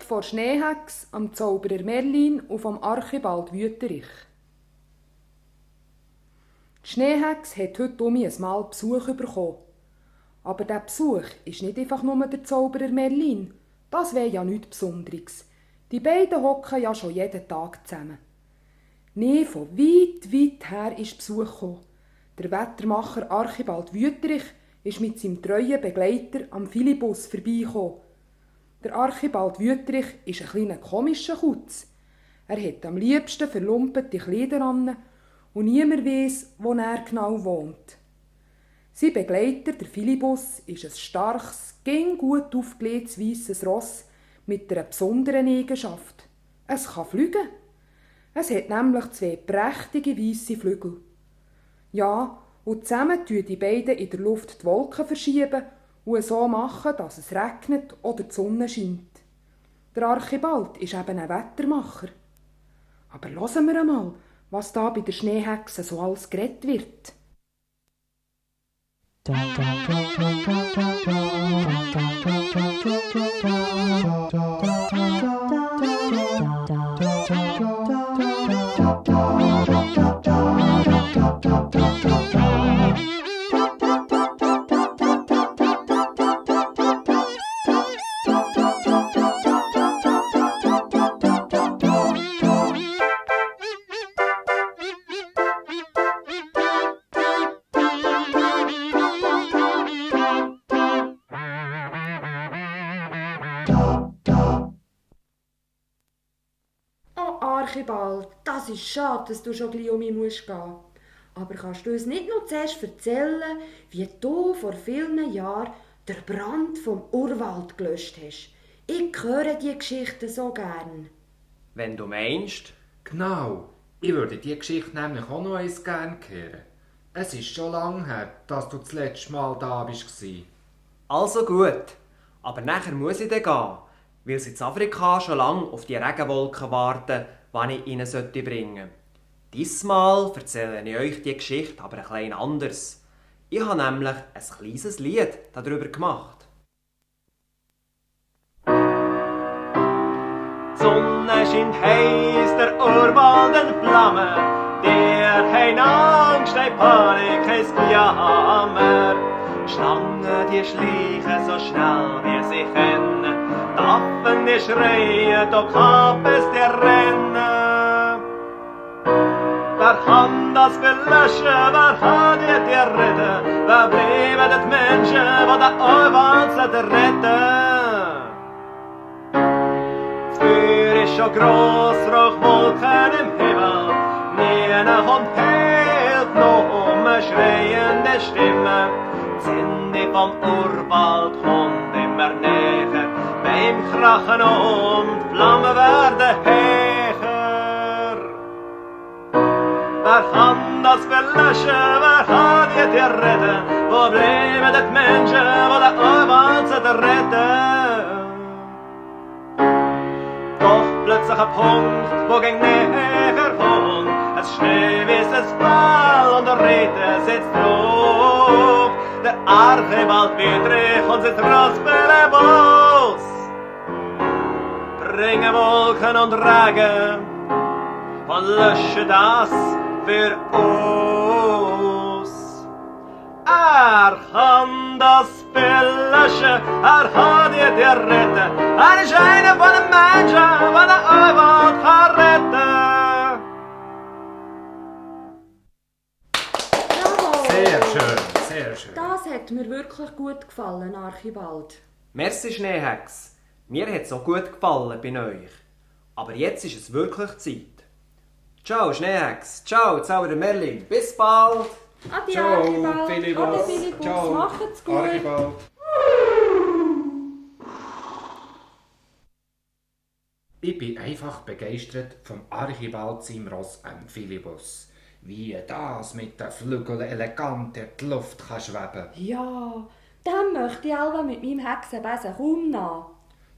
von Schneehex, am Zauberer Merlin und vom Archibald Wüterich. Die Schneehex hat heute ein Mal Besuch bekommen. Aber dieser Besuch ist nicht einfach nur der Zauberer Merlin. Das wäre ja nichts Besonderes. Die beiden hocken ja schon jeden Tag zusammen. Nee, von weit, weit her ist Besuch gekommen. Der Wettermacher Archibald Wüterich ist mit seinem treuen Begleiter am Philippus vorbeigekommen. Der Archibald Wüterich ist ein kleiner komischer Kutz. Er hat am liebsten verlumpete Kleider an und niemand weiss, wo er genau wohnt. Sein Begleiter, der Philippus, ist ein starkes, gut aufgelegtes weisses Ross mit einer besonderen Eigenschaft. Es kann fliegen. Es hat nämlich 2 prächtige weisse Flügel. Ja, und zusammen tun die beiden in der Luft die Wolken verschieben und so machen, dass es regnet oder die Sonne scheint. Der Archibald ist eben ein Wettermacher. Aber hören wir einmal, was da bei der Schneehexe so alles geredet wird. Archibald, das ist schade, dass du schon gleich um mich gehen musst. Aber kannst du uns nicht noch zuerst erzählen, wie du vor vielen Jahren den Brand vom Urwald gelöscht hast? Ich höre die Geschichte so gern. Wenn du meinst. Genau, ich würde die Geschichte nämlich auch noch eins gerne hören. Es ist schon lange her, dass du das letzte Mal da warst. Also gut, aber nachher muss ich dann gehen, weil sie in Afrika schon lange auf die Regenwolken warten, die ich ihnen bringen sollte. Diesmal erzähle ich euch die Geschichte aber ein bisschen anders. Ich habe nämlich ein kleines Lied darüber gemacht. Die Sonne scheint heiß, der Urwald in Flammen, der hat Angst, ein Panik, ein Jammer. Schlangen, die schleichen so schnell, wie sie können, die Affen, die schreien, da kann es dir rennen. Wer kann das verlöschen, wer kann dir retten, wer bleiben die Menschen, die den Urwald retten? Das Feuer ist schon gross, Rauchwolken im Himmel, niemand kommt hilft, noch schreiende Stimmen. Die Sinde vom Urwald kommt immer näher, beim Krachen und die Flammen werden höher. Wer kann das verlöschen, wer kann dir retten, wo bleiben die Menschen, die den Urwald retten? Doch plötzlich ein Punkt, wo ging näher kommt, ein schneeweißes Ball und der Reiter sitzt drauf. Der Archibald Wüterich und sein Rossbellebus bringen Wolken und Regen und löschen das für uns. Er kann das verlöschen, er kann dir retten. Er ist einer von den Menschen, der den Urwald kann retten. Bravo! Sehr schön, sehr schön. Das hat mir wirklich gut gefallen, Archibald. Merci, Schneehex. Mir hat es auch gut gefallen bei euch. Aber jetzt ist es wirklich Zeit. Ciao, Schneehex. Ciao, Zauberer Merlin. Bis bald. Adi, Ciao, Archibald. Philippus. Adi, Philippus. Ciao, Macht's gut. Archibald. Ich bin einfach begeistert vom Archibald seinem Ross Philippus. Wie das mit den Flügeln elegant in die Luft kann schweben. Ja, dann möchte ich alle mit meinem Hexenbesen kaum nach.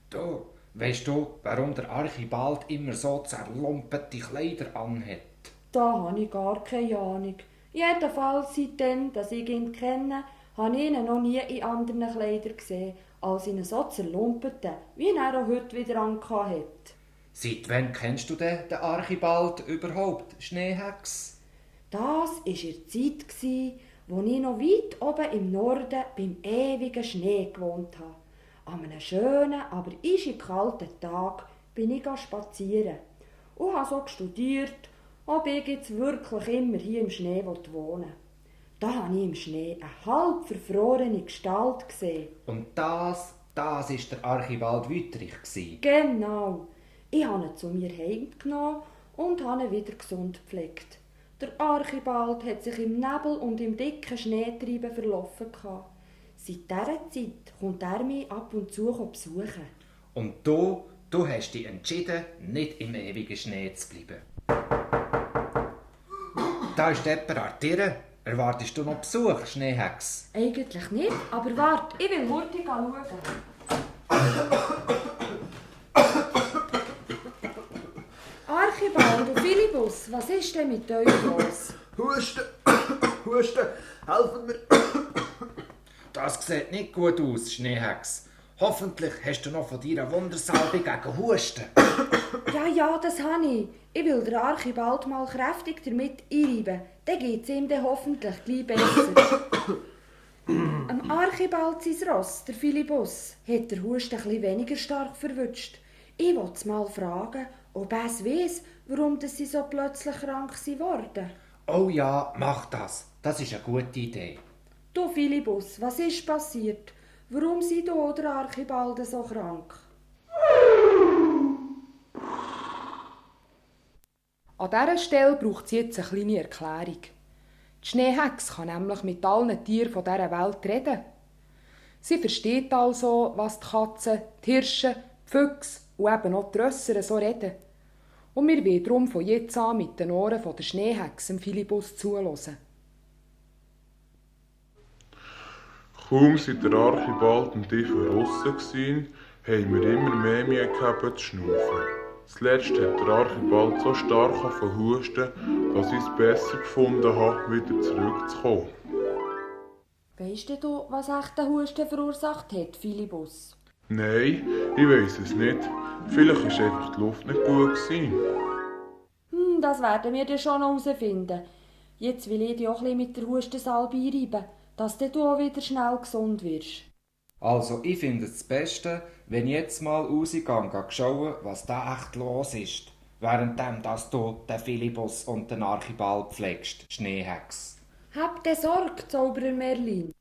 Du, weisst du, warum der Archibald immer so zerlumpete Kleider anhat? Da habe ich gar keine Ahnung. Jedenfalls seitdem, dass ich ihn kenne, habe ich ihn noch nie in anderen Kleidern gesehen. als in einen so zerlumpeten, wie er auch heute wieder hat. Seit wann kennst du den Archibald überhaupt, Schneehex? Das war in der Zeit, als ich noch weit oben im Norden beim ewigen Schnee gewohnt habe. An einem schönen, aber kalten Tag bin ich spazieren und habe so studiert, ob ich jetzt wirklich immer hier im Schnee wohnen will. Da habe ich im Schnee eine halb verfrorene Gestalt gesehen. Und das war der Archibald Wüttrich. Genau. Ich habe ihn zu mir heimgenommen und habe ihn wieder gesund gepflegt. Der Archibald hat sich im Nebel und im dicken Schneetreiben verlaufen. Seit dieser Zeit kommt er mich ab und zu besuchen. Und du hast dich entschieden, nicht im ewigen Schnee zu bleiben. Da ist jemand an dir. Erwartest du noch Besuch, Schneehex? Eigentlich nicht, aber warte, ich will hurtig schauen. Archibald und Philippus, was ist denn mit euch los? Husten, Husten, helfen mir. Das sieht nicht gut aus, Schneehex. Hoffentlich hast du noch von deiner Wundersalbe gegen Husten. Ja, das habe ich. Ich will den Archibald mal kräftig damit einreiben. Dann geht es ihm dann hoffentlich gleich besser. Am Archibald sein Ross, der Philippus, hat der Husten ein bisschen weniger stark verwünscht. Ich wollte mal fragen, ob er weiss, warum sie so plötzlich krank geworden. Oh ja, mach das. Das ist eine gute Idee. Du Philippus, was ist passiert? Warum sind du oder Archibald so krank? An dieser Stelle braucht es jetzt eine kleine Erklärung. Die Schneehex kann nämlich mit allen Tieren von dieser Welt reden. Sie versteht also, was die Katzen, die Hirsche, die Füchse und eben auch die Rösser so reden. Und wir wollen darum von jetzt an mit den Ohren von der Schneehex dem Philippus zuhören. Kaum sind der Archibald und ich draussen waren, haben wir immer mehr Mühe gehabt zu schnaufen. Zuletzt hat der Archibald so stark husten, dass ich es besser gefunden habe, wieder zurückzukommen. Weisst du, was echt der Husten verursacht hat, Philippus? Nein, ich weiss es nicht. Vielleicht war einfach die Luft nicht gut gewesen. Das werden wir dann schon noch herausfinden. Jetzt will ich dich auch ein bisschen mit der Hustensalbe einreiben, dass du auch wieder schnell gesund wirst. Also, ich finde es das Beste, wenn ich jetzt mal rausgehe und schaue, was da echt los ist. Währenddem, dass du den Philippus und den Archibald pflegst, Schneehex. Hab dir Sorge, Zauberer Merlin.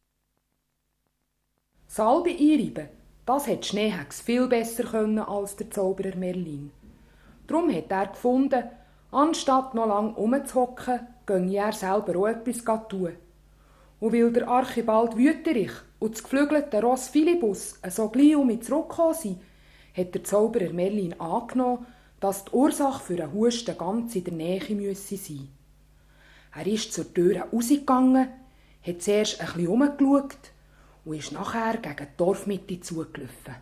Salbe einreiben, das hat die Schneehex viel besser können als der Zauberer Merlin. Darum hat er gefunden, anstatt noch lange rumzuhocken, gönne er selber auch etwas tun. Und weil der Archibald Wütterich und das geflügelte Ross Philippus so gleich um mich zurückgekommen sind, hat der Zauberer Merlin angenommen, dass die Ursache für einen Husten ganz in der Nähe sein müsse. Er ist zur Tür rausgegangen, hat zuerst ein bisschen herumgeschaut und ist nachher gegen die Dorfmitte zugelaufen.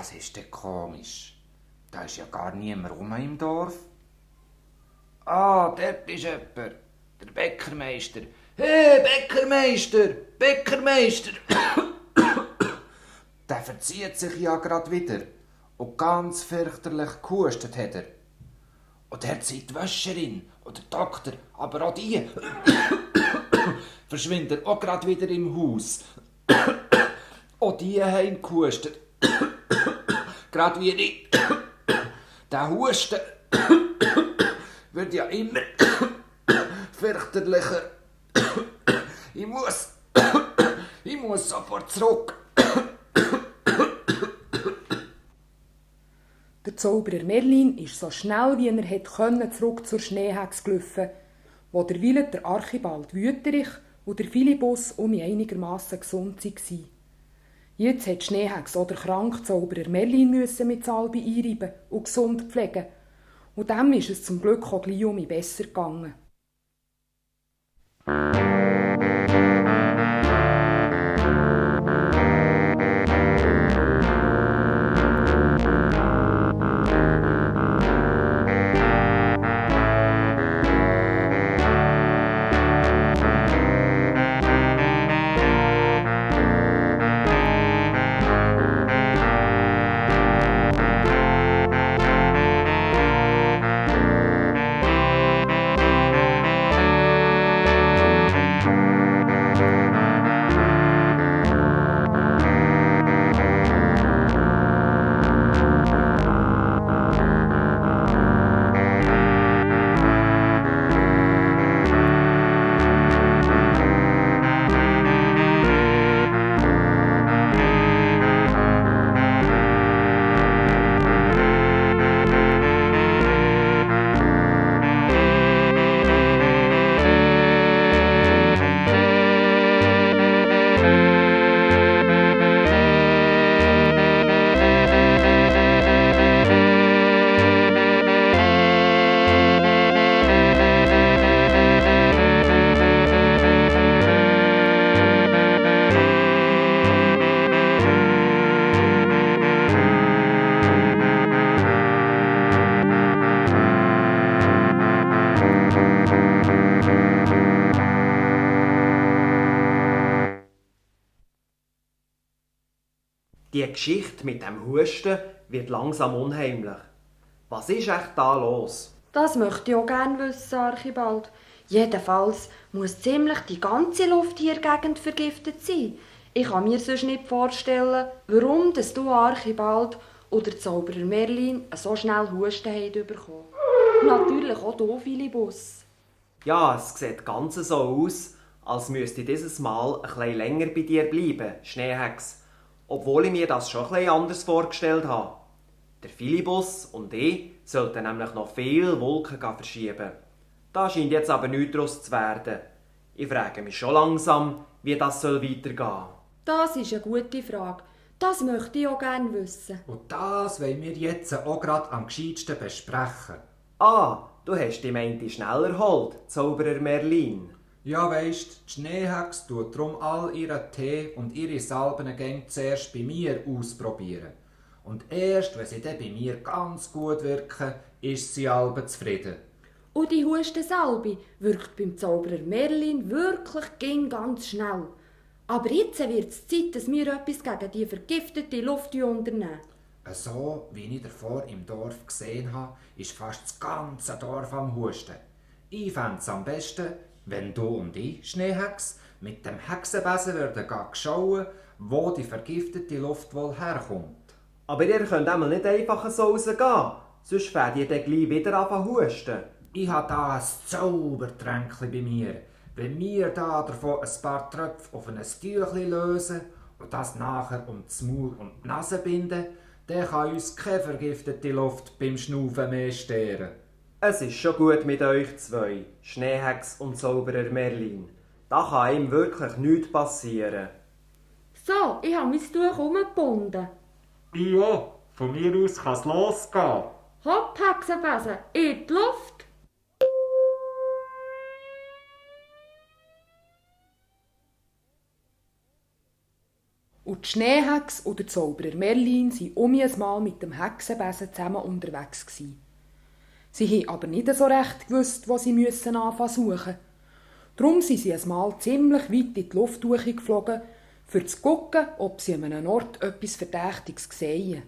Das ist doch komisch. Da ist ja gar niemand rum im Dorf. Ah, dort ist jemand. Der Bäckermeister. Hey, Bäckermeister! Bäckermeister! Der verzieht sich ja grad wieder. Und ganz fürchterlich gehustet hat er. Und dort sind die Wäscherin und der Doktor, aber auch die. verschwindet er auch grad wieder im Haus. Auch die haben gehustet. Grad wie ich. Der Husten wird ja immer fürchterlicher. Ich muss sofort zurück. Der Zauberer Merlin ist so schnell wie er konnte zurück zur Schneehex gelaufen, wo der Wille der Archibald Wüterich und der Philippus einigermaßen gesund waren. Jetzt hat die Schneehex auch der kranke Zauberer Merlin mit Salbe einreiben und gesund pflegen. Und dem ist es zum Glück auch gleich besser gegangen. Die Geschichte mit dem Husten wird langsam unheimlich. Was ist echt da los? Das möchte ich auch gerne wissen, Archibald. Jedenfalls muss ziemlich die ganze Luft hier in der Gegend vergiftet sein. Ich kann mir sonst nicht vorstellen, warum du, Archibald, oder Zauberer Merlin so schnell Husten bekommen. Natürlich auch du, Philippus. Ja, es sieht ganz so aus, als müsste ich dieses Mal ein bisschen länger bei dir bleiben, Schneehex. Obwohl ich mir das schon ein bisschen anders vorgestellt habe. Der Philippus und ich sollten nämlich noch viele Wolken verschieben. Da scheint jetzt aber nichts daraus zu werden. Ich frage mich schon langsam, wie das weitergehen soll. Das ist eine gute Frage. Das möchte ich auch gerne wissen. Und das wollen wir jetzt auch gerade am gescheitsten besprechen. Ah, du hast die Meinte schnell erholt, Zauberer Merlin. Ja, weisst, die Schneehex tut darum all ihren Tee und ihre Salben zuerst bei mir ausprobieren. Und erst, wenn sie dann bei mir ganz gut wirken, ist sie halb zufrieden. Und die Hustensalbe wirkt beim Zauberer Merlin wirklich ganz schnell. Aber jetzt wird es Zeit, dass wir etwas gegen die vergiftete Luft unternehmen. So, wie ich davor im Dorf gesehen habe, ist fast das ganze Dorf am Husten. Ich fände es am besten, wenn du und ich, Schneehex, mit dem Hexenbesen würden schauen, wo die vergiftete Luft wohl herkommt. Aber ihr könnt einmal nicht einfach so rausgehen, sonst werdet ihr dann gleich wieder anfangen husten. Ich habe da ein Zaubertränkchen bei mir. Wenn wir da davon ein paar Tröpfe auf ein Tüchlein lösen und das nachher um das Maul und die Nase binden, dann kann uns keine vergiftete Luft beim Schnaufen mehr stören. Es ist schon gut mit euch zwei, Schneehex und Zauberer Merlin. Da kann ihm wirklich nichts passieren. So, ich habe mein Tuch umgebunden. Ja, von mir aus kann es losgehen. Hopp, Hexenbesen, in die Luft! Und die Schneehex und der Zauberer Merlin waren ein Mal mit dem Hexenbesen zusammen unterwegs gewesen. Sie haben aber nicht so recht gewusst, wo sie anfangen suchen. Darum sind sie ein Mal ziemlich weit in die Luft geflogen, um zu schauen, ob sie an einem Ort etwas Verdächtiges sehen.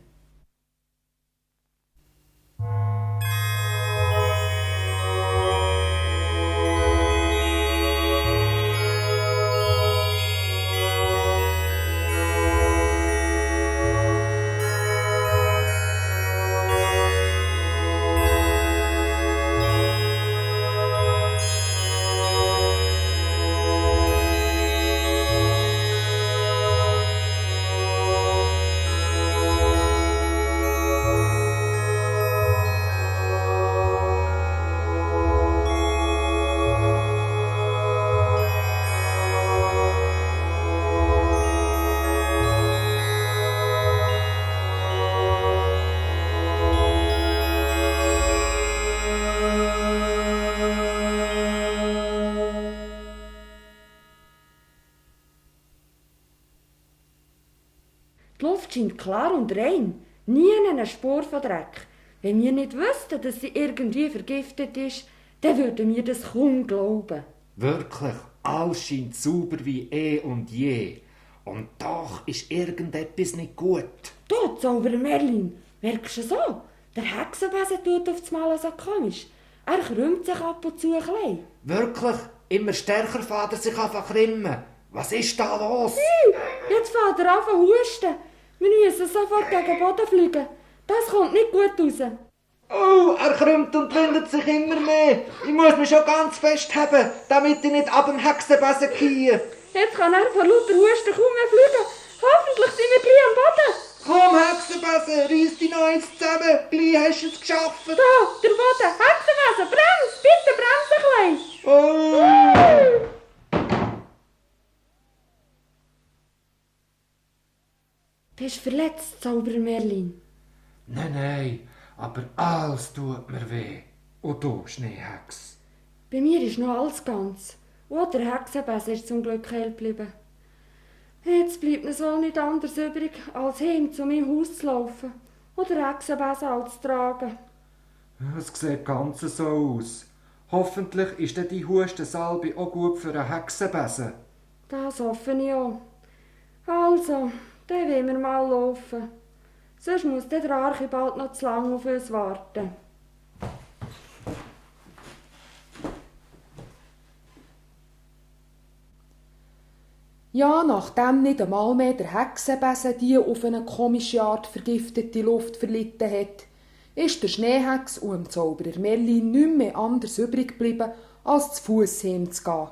scheint klar und rein. Nie eine Spur von Dreck. Wenn wir nicht wüssten, dass sie irgendwie vergiftet ist, dann würden wir das kaum glauben. Wirklich, alles scheint sauber wie eh und je. Und doch ist irgendetwas nicht gut. Du, Zauberer Merlin, merkst du so? Der Hexenbesen tut auf das Mal so komisch. Er krümmt sich ab und zu ein bisschen. Wirklich, immer stärker fährt er sich an zu krümmen. Was ist da los? Jetzt fängt er an zu husten. Wir müssen sofort gegen den Boden fliegen. Das kommt nicht gut raus. Oh, er krümmt und windet sich immer mehr. Ich muss mich schon ganz festhalten, damit ich nicht ab dem Hexenbesen gehe. Jetzt kann er vor lauter Husten kaum mehr fliegen. Hoffentlich sind wir gleich am Boden. Komm, Hexenbesen, reiss dich noch eins zusammen. Gleich hast du es geschafft. Da, der Boden. Hexenwesen, brems! Bitte brems ein bisschen. Oh. Bist du verletzt, Zauberer Merlin? Nein, aber alles tut mir weh. Und du, Schneehex? Bei mir ist noch alles ganz. Und der Hexenbesen ist zum Glück heil geblieben. Jetzt bleibt mir so nicht anders übrig, als heim zu meinem Haus zu laufen und den Hexenbesen anzutragen. Es sieht ganz so aus. Hoffentlich ist dann die Hustensalbe auch gut für einen Hexenbesen. Das hoffe ich auch. Also, dann wollen wir mal laufen. Sonst muss der Archibald noch zu lange auf uns warten. Ja, nachdem nicht einmal mehr der Hexenbesen die auf eine komische Art vergiftete Luft verlitten hat, ist der Schneehex und dem Zauberer Merlin nicht mehr anders übrig geblieben, als zu Fuss heimzugehen.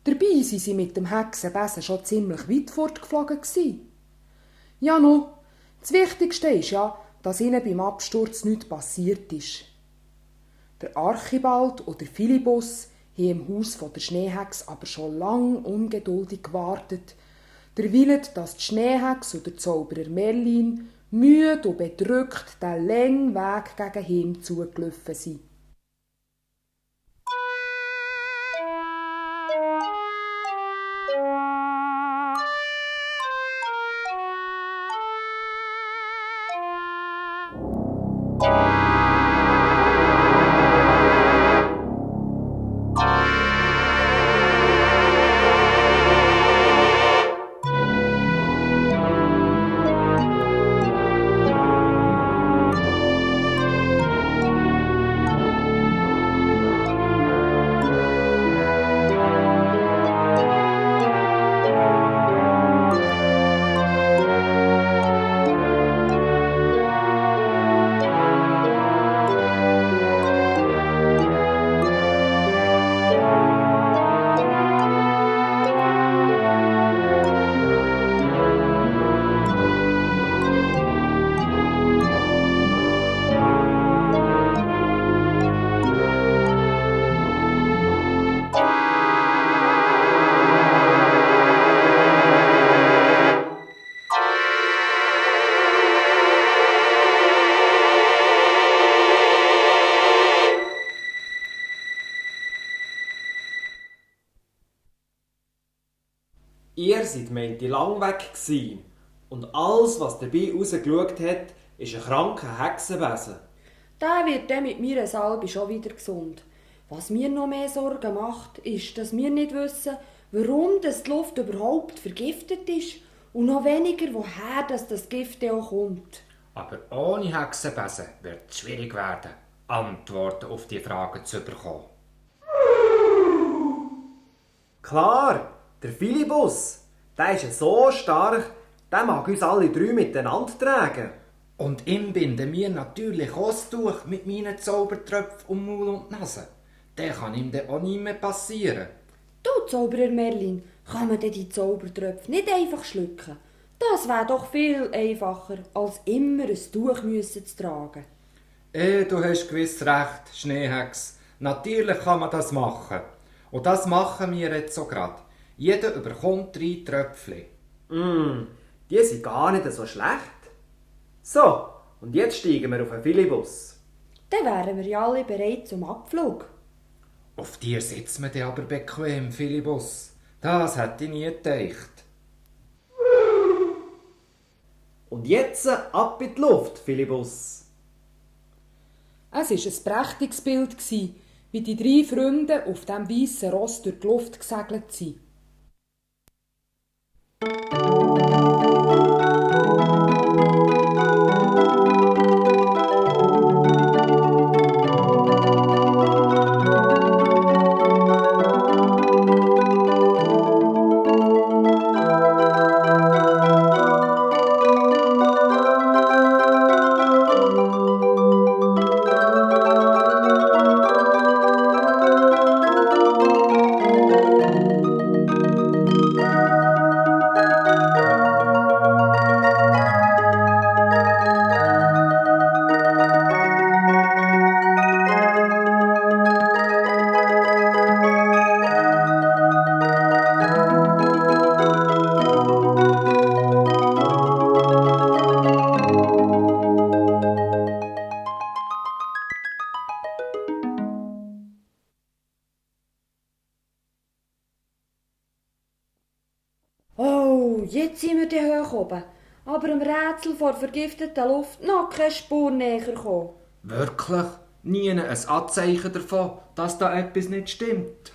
Dabei waren sie mit dem Hexenbesen schon ziemlich weit fortgeflogen. Ja, nun, das Wichtigste ist ja, dass ihnen beim Absturz nichts passiert ist. Der Archibald und der Philibus haben im Haus der Schneehex aber schon lang ungeduldig gewartet, derweilen, dass die Schneehex und der Zauberer Merlin müde und bedrückt den langen Weg gegen heim zugelaufen sind. Ihr seid meinte lang weg gsi und alles, was dabei rausgeschaut hat, ist ein kranker Hexenbesen. Der wird dann mit meiner Salbe schon wieder gesund. Was mir noch mehr Sorgen macht, ist, dass wir nicht wissen, warum die Luft überhaupt vergiftet ist und noch weniger, woher das Gift auch kommt. Aber ohne Hexenbesen wird es schwierig werden, Antworten auf die Fragen zu bekommen. Klar, der Philibus, der ist ja so stark, der mag uns alle drei miteinander tragen. Und ihm binden wir natürlich auch das Tuch mit meinen Zaubertröpfen um Maul und Nase. Der kann ihm dann auch nicht mehr passieren. Du, Zauberer Merlin, kann man denn die Zaubertröpfe nicht einfach schlucken? Das wäre doch viel einfacher, als immer ein Tuch müssen zu tragen. Du hast gewiss recht, Schneehex. Natürlich kann man das machen. Und das machen wir jetzt so grad. Jeder bekommt 3 Tröpfchen. Die sind gar nicht so schlecht. So, und jetzt steigen wir auf den Philibus. Dann wären wir ja alle bereit zum Abflug. Auf dir sitzt man dann aber bequem, Philibus. Das hätte ich nie gedacht. Und jetzt ab in die Luft, Philippus. Es war ein prächtiges Bild, wie die 3 Freunde auf dem weißen Ross durch die Luft gesegelt sind. Oh, jetzt sind wir dann hoch oben. Aber im Rätsel vor vergifteten Luft noch keine Spur näher gekommen. Wirklich? Nie ein Anzeichen davon, dass da etwas nicht stimmt.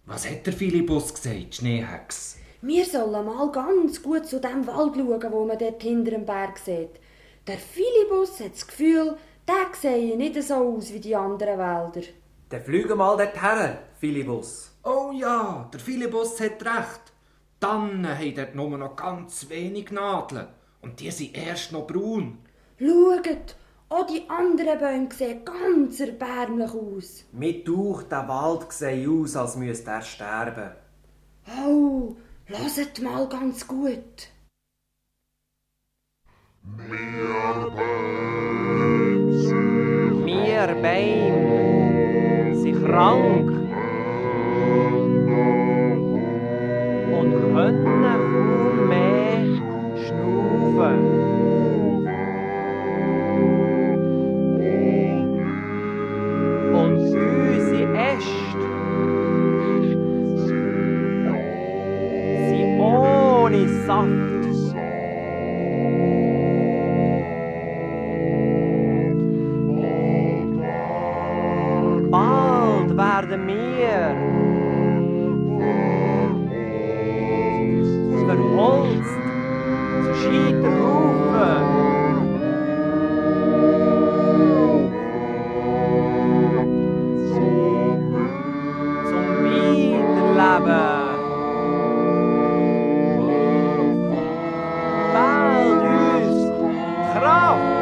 Was hat der Philippus gesagt, Schneehex? Wir sollen mal ganz gut zu dem Wald schauen, wo man dort hinter dem Berg sieht. Der Philippus hat das Gefühl, der sehe nicht so aus wie die anderen Wälder. Dann fliegen mal dorthin, Philippus. Oh ja, der Philippus hat recht. Dann haben dort nur noch ganz wenig Nadeln. Und die sind erst noch braun. Schaut, auch die anderen Bäume sehen ganz erbärmlich aus. Mit durch den Wald sieht aus, als müsste er sterben. Oh, hört mal ganz gut. Wir Bäume sind krank und können kaum mehr schnaufen. Und unsere Äste sind ohne Saft. Bald werden wir verholzt zu Scheiterhaufen. Zum Wiederleben. Fehlt uns die Kraft.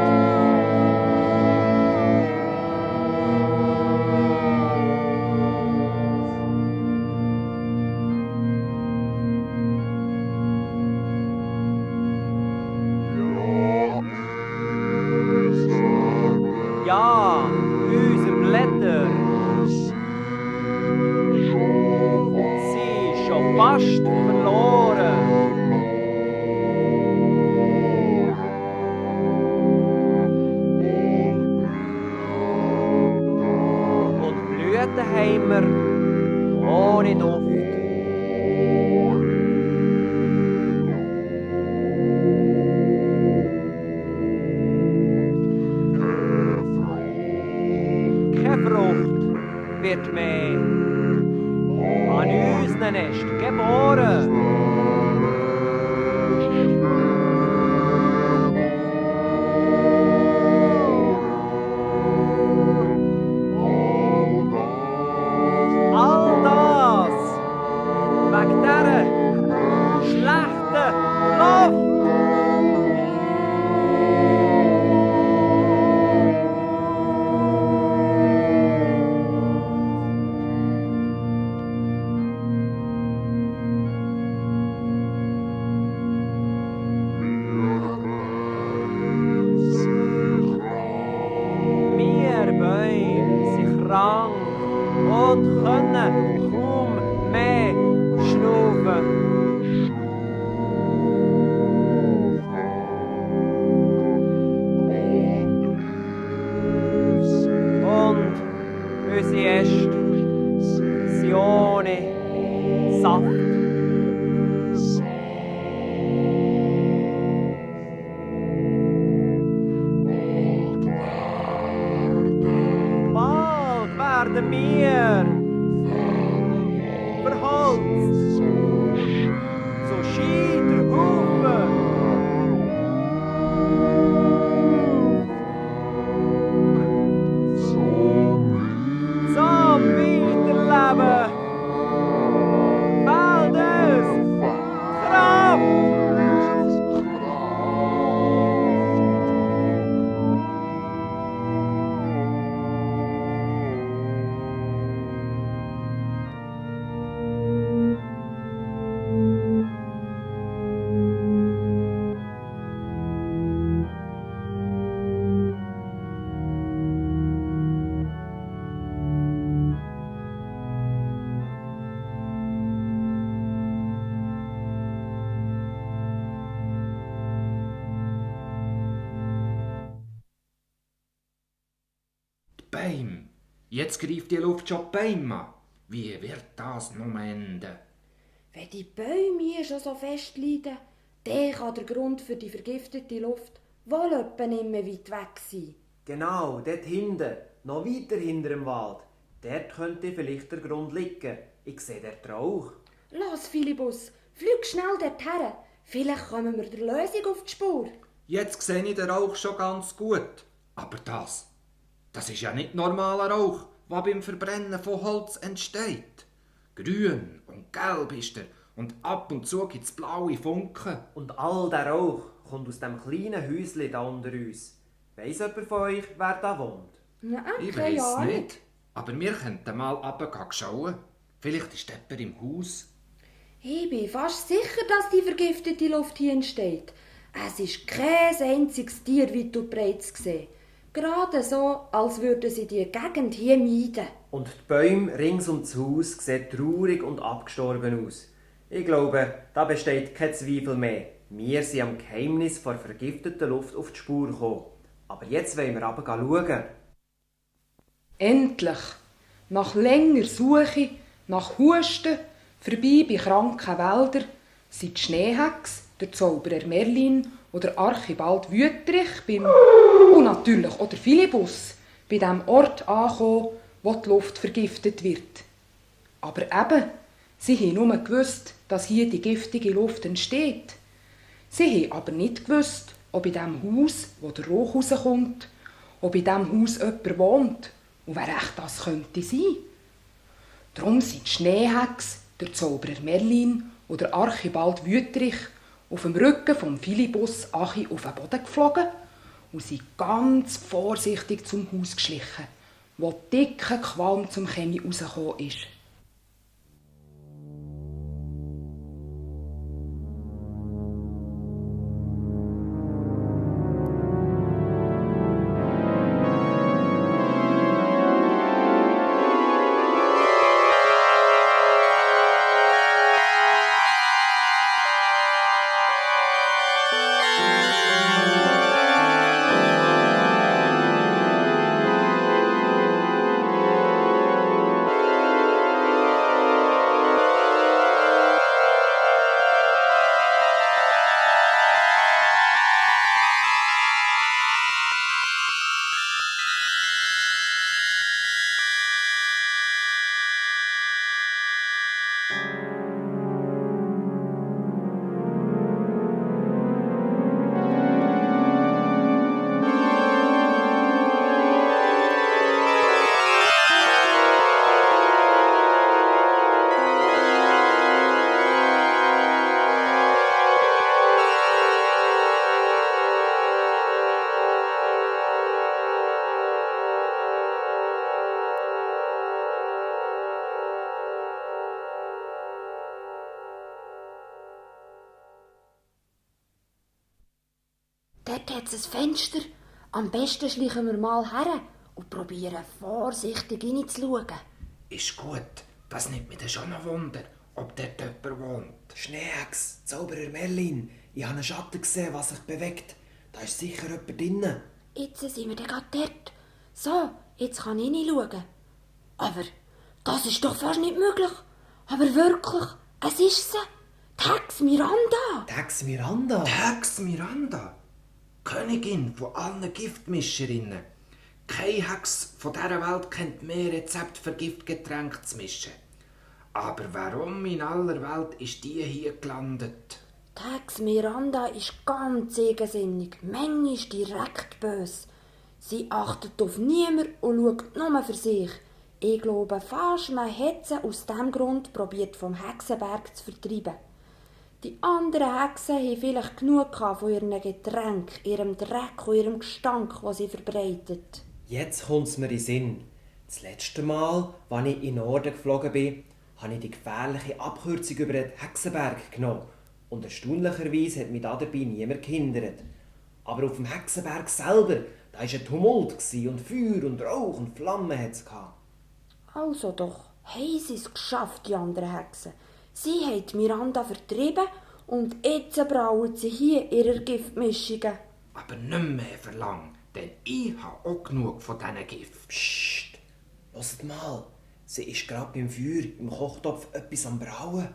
Ja, unsere Blätter sind schon fast verloren. Und Blüten haben wir ohne Duft. Keine Frucht wird mehr an unseren Nest geboren. All das wegen dieser schlechten Luft. Wir Bäume sind krank und können kaum mehr schnaufen. Und unsere Äste sind ohne Saft. der Meer verholzt, so schien der Haufen. Zum Weiterleben fehlt uns Kraft. Beim. Jetzt greift die Luft schon die Bäume an. Wie wird das nun enden? Wenn die Bäume hier schon so fest leiden, dann kann der Grund für die vergiftete Luft wohl etwa nicht mehr weit weg sein. Genau, dort hinten, noch weiter hinter dem Wald. Dort könnte vielleicht der Grund liegen. Ich sehe dort Rauch. Los, Philippus, flieg schnell dorthin. Vielleicht kommen wir der Lösung auf die Spur. Jetzt sehe ich den Rauch schon ganz gut. Aber das ist ja nicht normaler Rauch, der beim Verbrennen von Holz entsteht. Grün und gelb ist er und ab und zu gibt es blaue Funken. Und all der Rauch kommt aus dem kleinen Häuschen da unter uns. Weiss jemand von euch, wer da wohnt? Ja, Ich keine weiss Ahnung. nicht, aber wir könnten mal runter schauen. Vielleicht ist jemand im Haus. Ich bin fast sicher, dass die vergiftete Luft hier entsteht. Es ist kein einziges Tier weit und breit zu sehen. Gerade so, als würden sie die Gegend hier meiden. Und die Bäume rings um das Haus sehen traurig und abgestorben aus. Ich glaube, da besteht kein Zweifel mehr. Wir sind am Geheimnis der vergifteten Luft auf die Spur gekommen. Aber jetzt wollen wir aber schauen. Endlich! Nach länger Suche, nach Husten, vorbei bei kranken Wäldern, sind die Schneehex, der Zauberer Merlin oder Archibald Wüterich und natürlich auch der Philippus bei dem Ort angekommen, wo die Luft vergiftet wird. Aber eben, sie haben nur gewusst, dass hier die giftige Luft entsteht. Sie haben aber nicht gewusst, ob in dem Haus, wo der Rauch rauskommt, ob in dem Haus jemand wohnt und wer echt das könnte sein. Darum sind die Schneehex, der Zauberer Merlin oder Archibald Wüterich auf dem Rücken von Philippus Achi auf den Boden geflogen und sind ganz vorsichtig zum Haus geschlichen, wo dicker Qualm zum Chemie rausgekommen ist. Dort hat es ein Fenster. Am besten schleichen wir mal her und probieren vorsichtig hineinzuschauen. Ist gut, das nimmt mich dann schon noch Wunder, ob dort jemand wohnt. Schneehex, Zauberer Merlin, ich habe einen Schatten gesehen, was sich bewegt. Da ist sicher jemand drinnen. Jetzt sind wir dann gerade dort. So, jetzt kann ich hineinschauen. Aber das ist doch fast nicht möglich. Aber wirklich, es ist sie. Die Hex Miranda. Die Hex Miranda? Die Hex Miranda, Königin von allen Giftmischerinnen. Keine Hex von dieser Welt kennt mehr Rezept für Giftgetränke zu mischen. Aber warum in aller Welt ist die hier gelandet? Die Hex Miranda ist ganz eigensinnig, manchmal direkt böse. Sie achtet auf niemanden und schaut nur für sich. Ich glaube fast, man hat sie aus diesem Grund probiert, vom Hexenberg zu vertreiben. Die anderen Hexen haben vielleicht genug von ihren Getränken, ihrem Dreck und ihrem Gestank, den sie verbreitet. Jetzt kommt es mir in den Sinn. Das letzte Mal, als ich in den Norden geflogen bin, habe ich die gefährliche Abkürzung über den Hexenberg genommen. Und erstaunlicherweise hat mich dabei niemand gehindert. Aber auf dem Hexenberg selber, da war ein Tumult und Feuer und Rauch und Flammen hat's gehabt. Also doch, haben sie es geschafft, die anderen Hexen. Sie haben Miranda vertrieben und jetzt brauen sie hier ihre Giftmischungen. Aber nicht mehr verlangen, denn ich habe auch genug von diesen Gift. Psst! Hört mal, sie ist gerade beim Feuer im Kochtopf etwas am Brauen.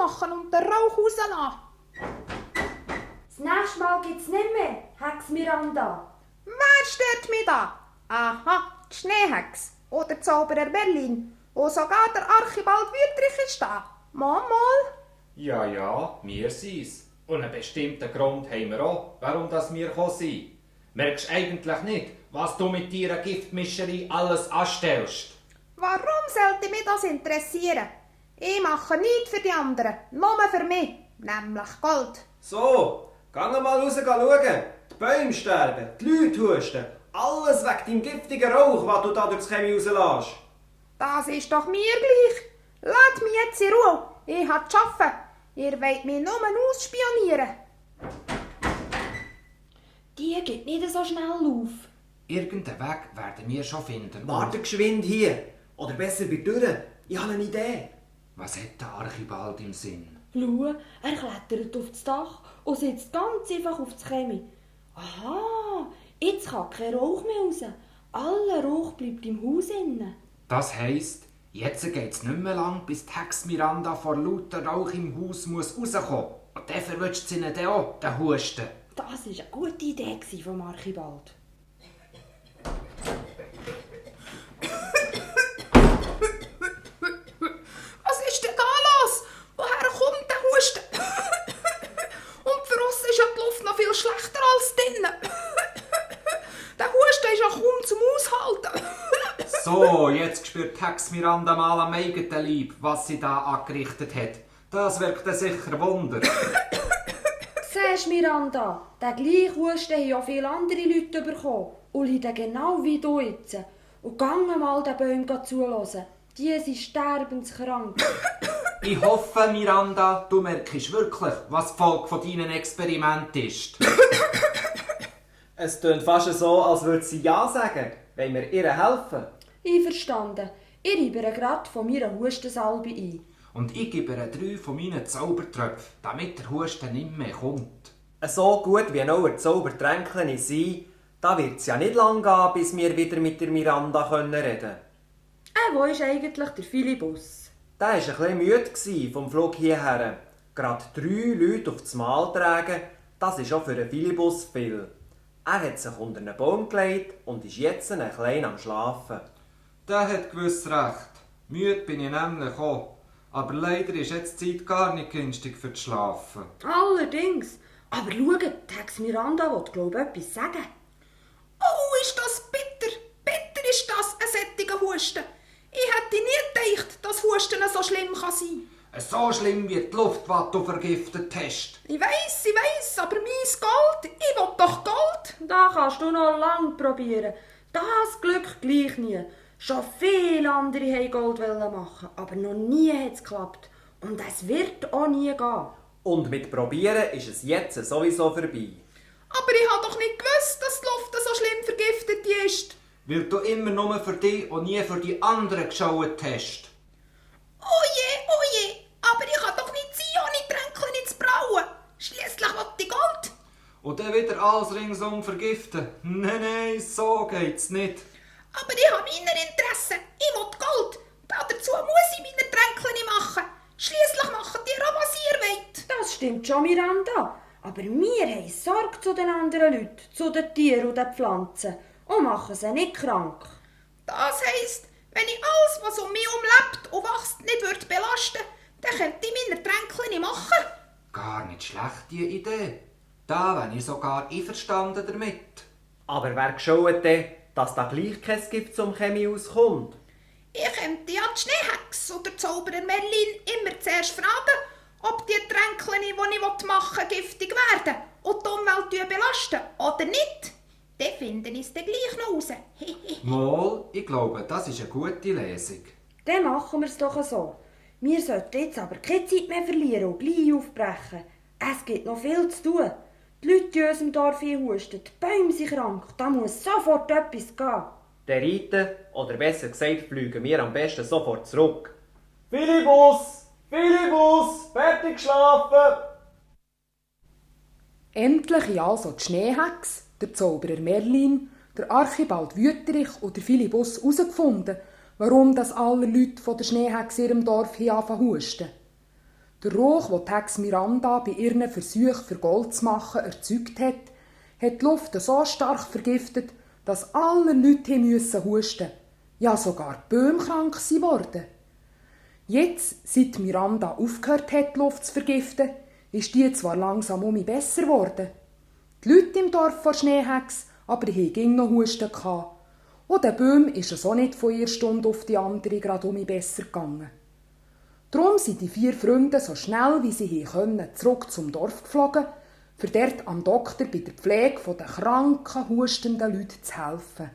aufmachen und den Rauch rauslassen. Das nächste Mal gibt's nicht mehr, Hex Miranda. Wer stört mich da? Aha, die Schneehex oder der Zauberer Berlin. Und sogar der Archibald Wüttrich ist da. Mal. Ja, wir sind's. Und einen bestimmten Grund haben wir auch, warum das wir gekommen sind. Merkst du eigentlich nicht, was du mit deiner Giftmischerei alles anstellst? Warum sollte mich das interessieren? Ich mache nichts für die anderen, nur für mich, nämlich Gold. So, gang mal raus schauen. Die Bäume sterben, die Leute husten. Alles wegen deinem giftigen Rauch, was du da durchs Chemie rauslässt. Das ist doch mir gleich. Lasst mich jetzt in Ruhe. Ich habe zu arbeiten. Ihr wollt mich nur ausspionieren. Die geht nicht so schnell auf. Irgendeinen Weg werden wir schon finden. Warte geschwind hier. Oder besser bei der Tür. Ich habe eine Idee. Was hat der Archibald im Sinn? Schau, er klettert auf das Dach und sitzt ganz einfach auf das Chemie. Aha, jetzt kann kein Rauch mehr raus. Aller Rauch bleibt im Haus innen. Das heisst, jetzt geht's nicht mehr lang, bis die Hex Miranda vor lauter Rauch im Haus muss rauskommen. Und dann verwünscht sie ihnen dann auch den Husten. Das war eine gute Idee von Archibald. Was ist denn da los? Woher kommt der Husten? Und für uns ist ja die Luft noch viel schlechter als drinnen. Der Husten ist ja kaum zum Aushalten. So, jetzt spürt Hex Miranda mal am eigenen Leib, was sie da angerichtet hat. Das wirkt sicher Wunder. Siehst Miranda, den gleichen Husten haben ja viele andere Leute bekommen und leiden genau wie du jetzt. Und gang mal den Bäumen zuhören. Die sind sterbenskrank. Ich hoffe, Miranda, du merkst wirklich, was die Folge von deinen Experimenten ist. Es tönt fast so, als würde sie Ja sagen. Wollen wir ihr helfen? Einverstanden. Ich reibe ihr gerade von meiner Hustensalbe ein. Und ich gebe ihr 3 von meinen Zaubertröpfen, damit der Husten nicht mehr kommt. So gut wie noch ein Zaubertränkchen sein, da wird es ja nicht lang gehen, bis wir wieder mit der Miranda reden können. Wo ist eigentlich der Philibus? Der war ein bisschen müde vom Flug hierher. Gerade 3 Leute auf das Mal tragen, das ist auch für einen Philibus viel. Er hat sich unter einen Baum gelegt und ist jetzt ein klein am Schlafen. Der hat gewiss recht. Müde bin ich nämlich auch. Aber leider ist jetzt die Zeit gar nicht günstig für das Schlafen. Allerdings. Aber schaut, Hex Miranda will, glaube ich, etwas sagen. Oh, ist das bitter. Bitter ist das, ein solcher Husten. Ich hätte nie gedacht, dass Husten so schlimm sein kann. So schlimm wie die Luft, die du vergiftet hast. Ich weiss, aber mein Gold, ich will doch Gold. Da kannst du noch lange probieren. Das Glück gleich nie. Schon viele andere wollten Gold machen, aber noch nie hat es geklappt. Und es wird auch nie gehen. Und mit Probieren ist es jetzt sowieso vorbei. Aber ich habe doch nicht gewusst, dass die Luft so schlimm vergiftet ist. Weil du immer nur für dich und nie für die anderen geschaut hast. Oh je, aber ich kann doch nicht sein, ohne Tränken ins Brauen. Schliesslich will ich Gold. Und dann wieder alles ringsum vergiften. Nein, so geht's nicht. Aber ich habe meine Interessen. Ich will Gold. Dazu muss ich meine Tränken machen. Schliesslich machen die auch, was ihr wollt. Das stimmt schon, Miranda. Aber wir haben Sorge zu den anderen Leuten, zu den Tieren und den Pflanzen und machen sie nicht krank. Das heisst, wenn ich alles, was um mich lebt und wächst, nicht würde belasten, dann könnte ich meine Tränken machen. Gar nicht schlecht, die Idee. Da bin ich sogar einverstanden damit. Aber wer geschaut denn, dass da gleich kein Gift zum Chemie auskommt? Ich könnte ja die Schneehex oder die Zauberer Merlin immer zuerst fragen, ob die Tränken, die ich machen will, giftig werden und die Umwelt belasten oder nicht. Dann finden wir es dann gleich noch raus. Mal, ich glaube, das ist eine gute Lesung. Dann machen wir es doch so. Wir sollten jetzt aber keine Zeit mehr verlieren und gleich aufbrechen. Es gibt noch viel zu tun. Die Leute in unserem Dorf husten, die Bäume sind krank, da muss sofort etwas gehen. Der reiten, oder besser gesagt, fliegen wir am besten sofort zurück. Philibus! Philibus! Fertig geschlafen! Endlich haben also die Schneehex, der Zauberer Merlin, der Archibald Wüterich und der Philibus herausgefunden, warum das alle Leute von der Schneehex in ihrem Dorf anfangen zu husten. Der Rauch, den die Hex Miranda bei ihren Versuchen für Gold zu machen erzeugt hat die Luft so stark vergiftet, dass alle Leute husten mussten. Ja, sogar die Bäume krank wurden. Jetzt, seit Miranda aufgehört hat, die Luft zu vergiften, ist die zwar langsam besser geworden. Die Leute im Dorf vor Schneehex aber hatten noch Husten gehabt. Und den Bäumen ist es auch nicht von einer Stunde auf die andere gerade besser gegangen. Darum sind die 4 Freunde so schnell wie sie können zurück zum Dorf geflogen, für dort am Doktor bei der Pflege der kranken, hustenden Leute zu helfen.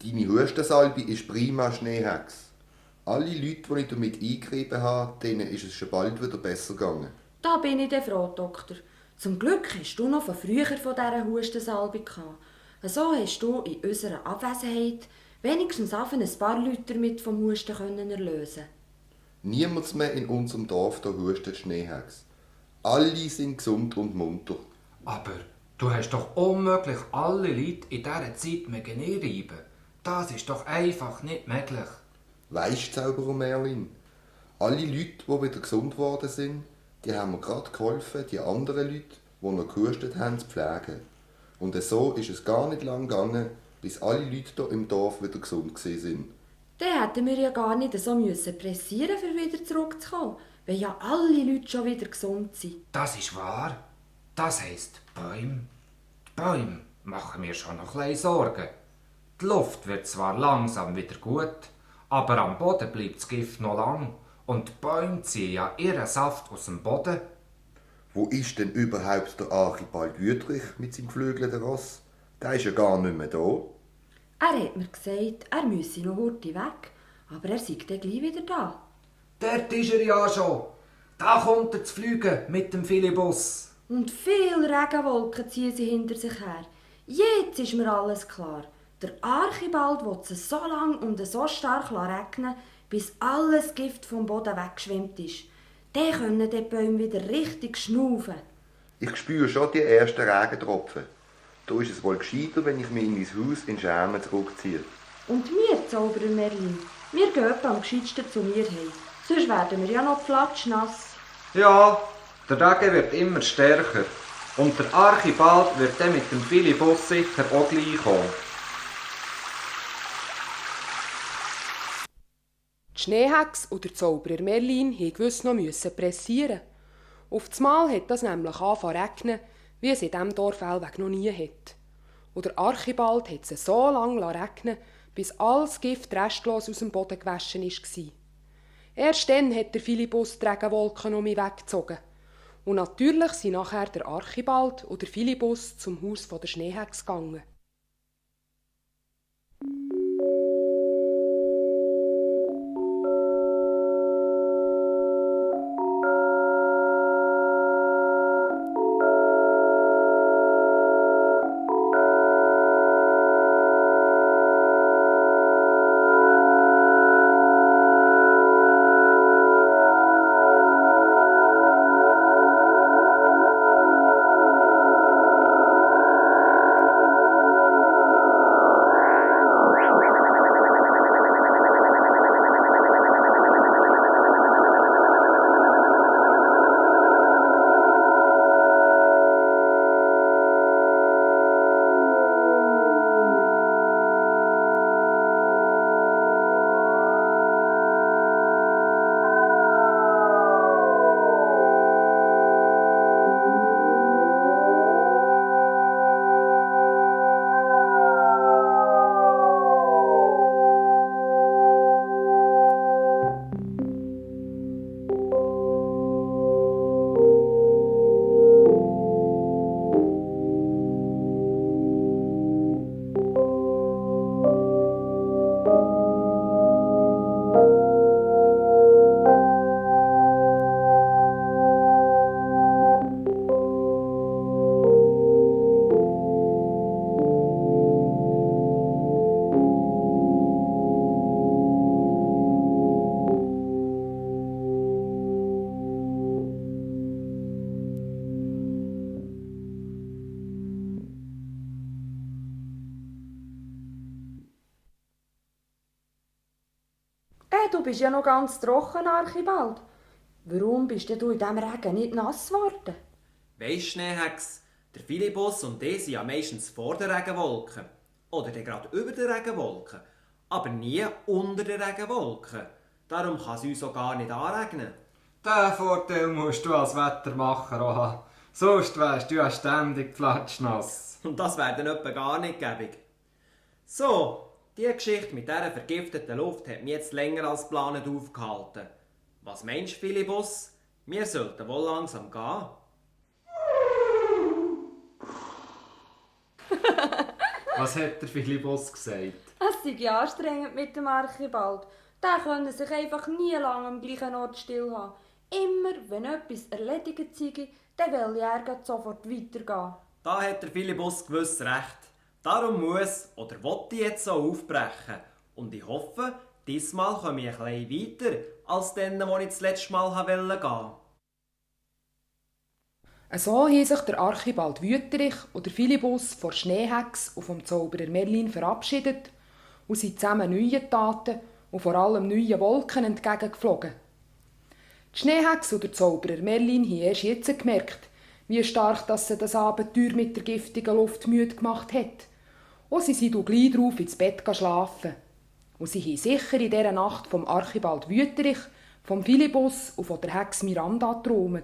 Deine Hustensalbe ist prima, Schneehex. Alle Leute, die ich damit eingerieben habe, denen ist es schon bald wieder besser gegangen. Da bin ich dann froh, Doktor. Zum Glück hast du noch von früher von dieser Hustensalbe gehabt. So hast du in unserer Abwesenheit wenigstens auf ein paar Leute damit vom Husten erlösen. Niemand mehr in unserem Dorf da hustet, Schneehex. Alle sind gesund und munter. Aber du hast doch unmöglich alle Leute in dieser Zeit mehr reiben. Das ist doch einfach nicht möglich. Weisst, Zauberer Merlin, alle Leute, die wieder gesund geworden sind, die haben mir gerade geholfen, die anderen Leute, die noch gehustet haben, zu pflegen. Und so ist es gar nicht lang gegangen, bis alle Leute hier im Dorf wieder gesund sind. Dann hätten wir ja gar nicht so pressieren müssen, um wieder zurückzukommen, weil ja alle Leute schon wieder gesund sind. Das ist wahr. Das heisst, die Bäume machen mir schon noch ein bisschen Sorgen. Die Luft wird zwar langsam wieder gut, aber am Boden bleibt das Gift noch lang. Und die Bäume ziehen ja ihren Saft aus dem Boden. Wo ist denn überhaupt der Archibald Wüthrich mit seinem geflügelten Ross? Der ist ja gar nicht mehr da. Er hat mir gesagt, er müsse noch heute weg, aber er sei dann gleich wieder da. Dort ist er ja schon. Da kommt er zu fliegen mit dem Philibus. Und viele Regenwolken ziehen sie hinter sich her. Jetzt ist mir alles klar. Der Archibald will es so lang und so stark regnen, bis alles Gift vom Boden weggeschwemmt ist. Dann können die Bäume wieder richtig schnaufen. Ich spüre schon die ersten Regentropfen. Da ist es wohl gescheiter, wenn ich mich in mein Haus in Schermen zurückziehe. Und wir, Zauberer Merlin, wir gehen am gescheitsten zu mir heim. Sonst werden wir ja noch flatschnass. Ja, der Regen wird immer stärker. Und der Archibald wird dann mit dem Philibus sicher auch gleich kommen. Die Schneehex und der Zauberer Merlin mussten gewiss noch pressieren. Auf das Mal hat das nämlich angefangen zu regnen, wie es in diesem Dorf allweg noch nie hat. Und der Archibald hat es so lange regnen, bis alles Gift restlos aus dem Boden gewaschen war. Erst dann hat der Philibus die Regenwolken um mich weggezogen. Und natürlich sind nachher der Archibald und der Philibus zum Haus der Schneehex gegangen. Du bist ja noch ganz trocken, Archibald. Warum bist denn du in diesem Regen nicht nass geworden? Weisst, Schneehex, der Philibus und ich sind ja meistens vor der Regenwolke. Oder dann gerade über der Regenwolke. Aber nie unter der Regenwolke. Darum kann es uns auch gar nicht anregnen. Den Vorteil musst du als Wettermacher auch haben. Sonst wärst du ja ständig flatschnass. Und das wäre dann etwa gar nicht gäbig. So, die Geschichte mit dieser vergifteten Luft hat mich jetzt länger als geplant aufgehalten. Was meinst du, Philibus? Wir sollten wohl langsam gehen. Was hat der Philibus gesagt? Es sei ja anstrengend mit dem Archibald. Der könne sich einfach nie lange am gleichen Ort stillhaben. Immer, wenn etwas erledigt sei, dann will er grad sofort weitergehen. Da hat der Philippus gewiss recht. Darum muss oder will ich jetzt so aufbrechen. Und ich hoffe, diesmal komme ich ein bisschen weiter, als dann, wo ich das letzte Mal gehen wollte. So haben sich der Archibald Wüterich und der Philippus von Schneehex und vom Zauberer Merlin verabschiedet und sind zusammen neuen Taten und vor allem neuen Wolken entgegengeflogen. Die Schneehex und der Zauberer Merlin haben erst jetzt gemerkt, wie stark dass sie das Abenteuer mit der giftigen Luft müde gemacht hat. Und sie sind gleich drauf ins Bett schlafen. Und sie haben sicher in dieser Nacht vom Archibald Wüterich, vom Philippus und von der Hex Miranda geträumt.